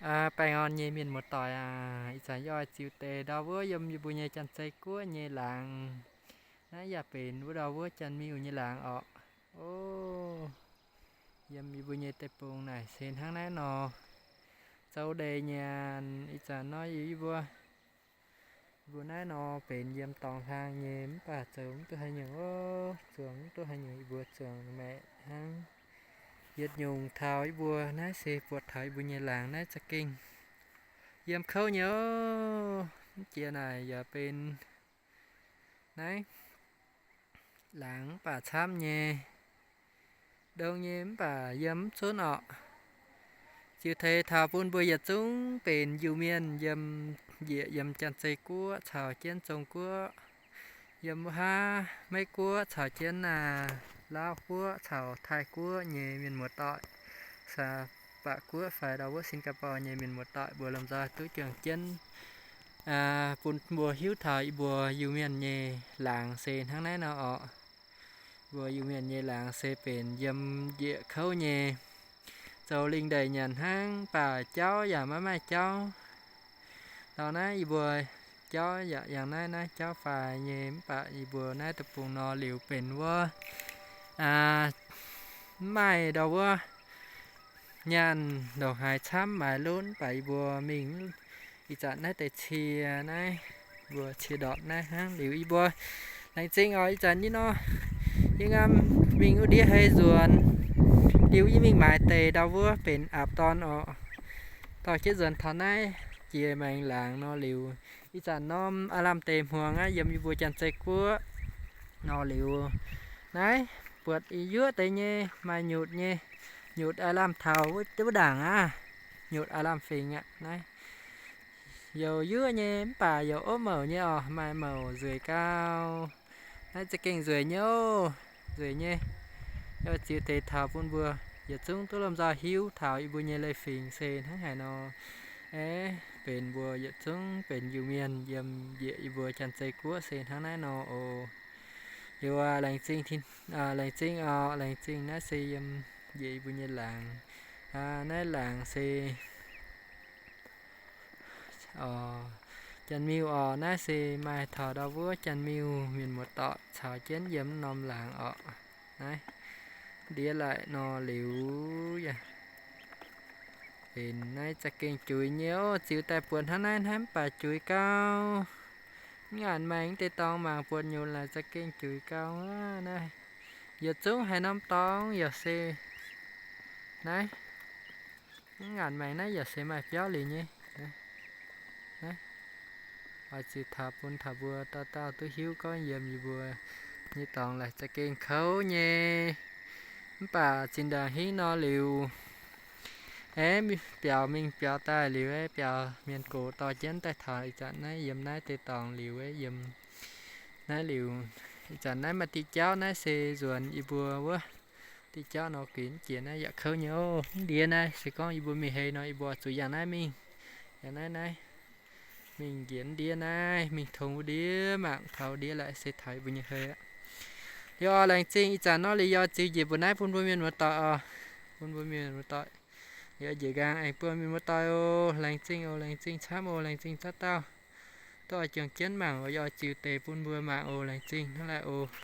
Baengh orn nyei mienh muoz-doic aac, ih zanc yie oix ziux deix ndau wuov yiem yie mbuo nyei Janx-Zei Guoqv nyei laangz. Naaiv yaac benx wuov ndau wuov Janx-Miuh nyei laangz orqc. O, yiem yie mbuo nyei deic-bung naaic se hnangv naaiv nor. Zoux ndeic nyanc ih zanc nor, yie mbuo, yie mbuo naaiv nor benx yiem dorngx hlang nyei mv baac zoux mv duqv haaix nyungc, zuangx mv duqv haaix nyungc, yie mbuo zuangx maeqc hnangv. Yietc nyungc taux yie mbuo naaiv se buatc taux yie mbuo nyei laangz naaiv za'gengh yiem kouv nyei oc. Mv jiex naaic yaac benx naaiv laangz mv baac camv nyei, ndongc nyei mv baac yiem mv zunv orqc. Ziux teix taux bun mbuo yietc zungv benx Iu-Mienh yiem, njiec yiem Janx-Zei Guoqv caux jienv Zong Guoqv, yiem wuov haav Meiv Guoqv caux jienv naaic Laauv Guoqv caux Taiv Guoqv nyei mienh muoz-doic, Saa Baac Guoqv fai ndau wuov Singapore nyei mienh muoz-doic mbuo lomh nzoih duqv juangc jienv bun mbuo hiuv taux yie mbuo Iu-Mienh nyei laangz se hnangv naaiv nor orqc. Mbuo Iu-Mienh nyei laangz se benx yiem njiec kouv nyei, zoux lingh ndeic nyanc hnangv, mv baac jauv yaac maiv maaih jauv. Ndau naaiv yie mbuo jauv yaac yangh naaiv, naaiv jauv faix nyei, mv baac yie mbuo naaiv deic-bung nor liuz benx wuov, mv maaih ndau wuov nyaanh ndongc haaix camv maaiz lunv, mv baac yie mbuo mingh ih zanc naaiv deix cie naaiv, mbuo cie ndorpc naaiv hnangv. Liuz yie mbuo laengz zingh oc, ih zanc nyei nor yie ngam mingh wuov ndiev hei nzuonx. Liuz yie mingh maaiz deix ndau wuov benx aapv dorn oc. Dorh jienv nzuonx taux naaiv jiex maengx laangz nor liuz, ih zanc norm aav lamh deix hmuangx aqv, yiem yie mbuo Janx-Zei Guoqv nor liuz, naaiv buatc ih yuoqv deix nyei maaih nyutc nyei. Nyutc aav lamh taux wuov ndaangc aqv. Nyutc aav lamh fingx aqv. Naaiv youc yuoqv nyei mv baac youc opv mouc nyei oc, maaih mouc nzueic gau. Naaiv za'gengh nzueic nyei oc, nzueic nyei. Ziux deix taux bun mbuo yietc zungv duqv lomh nzoih hiuv taux yie mbuo nyei leiz-fingx se hnangv haaix nor. Aeqv, benx mbuo yietc zungv benx Iu-Mienh yiem njiec yie mbuo Janx-Zei Guoqv se hnangv naaiv nor oc. Liuz laengz zingh, laengz zingh oc, laengz zingh. Naaiv se yiem njiec yie mbuo nyei laangz. Naaiv laangz se Janx-Miuh oc. Naaiv se maaih taux ndau wuov Janx-Miuh mienh muoz-doic caux jienv yiem norm laangz oc. Naaiv ndiev laaic nor liuz yaac benx naaiv za'gengh juix nyei oc. Ziux daaih buatc hnangv naaiv hnangv mv baac juix gau. Mv ngaanc maengx deix dorngx mangc buatc nyutc laaic za'gengh juix gau aqv. Naaiv yietc zungv haaix norm dorngx yaac se naaiv. Mv ngaanc maengx naaiv yaac se maaih biauv liuz nyei. Oix ziux taux bun taux mbuo dauh dauh duqv hiuv gorngv yiem yie mbuo nyei dorngx laaic za'gengh kouv nyei, mv baac zinh ndaangc hingv nor liuz, aeqv, biaux mingh biaux daaih liuz, aeqv, biaux mienh gox dorh jienv daaih taux ih zanc naaiv yiem naaiv deix dorngx liuz, aeqv, yiem naaiv liuz, ih zanc naaiv maaih diuh jauv naaiv se nzuonx yie mbuo wuov diuh jauv nor, guix mv jiex naaiv yaac kouv nyei oc. Mv ndiev naaiv se gorngv yie mbuo mingh hei nor, yie mbuo zuqc yangh naaiv mingh, yangh naaiv naaiv mingh njiec mv ndiev naaiv, mingh tong wuov ndiev mangc taux wuov ndiev laaic se taux yie mbuo nyei hei aqv. Liuz oc, laengz zingh. Ih zanc nor liuz yie oix ziux njiec mbuo naaiv bun mbuo mienh muoz-doic oc, bun mbuo mienh muoz-doic. Liuz njiec nqaang aengx bun mienh muoz-doic oc. Laengz zingh oc, laengz zingh camv oc, laengz zingh camv dauh. Duqv oix juangc jienv mangc oc. Yie oix ziux deix bun mbuo mangc oc. Laengz zingh hnangv laaic oc.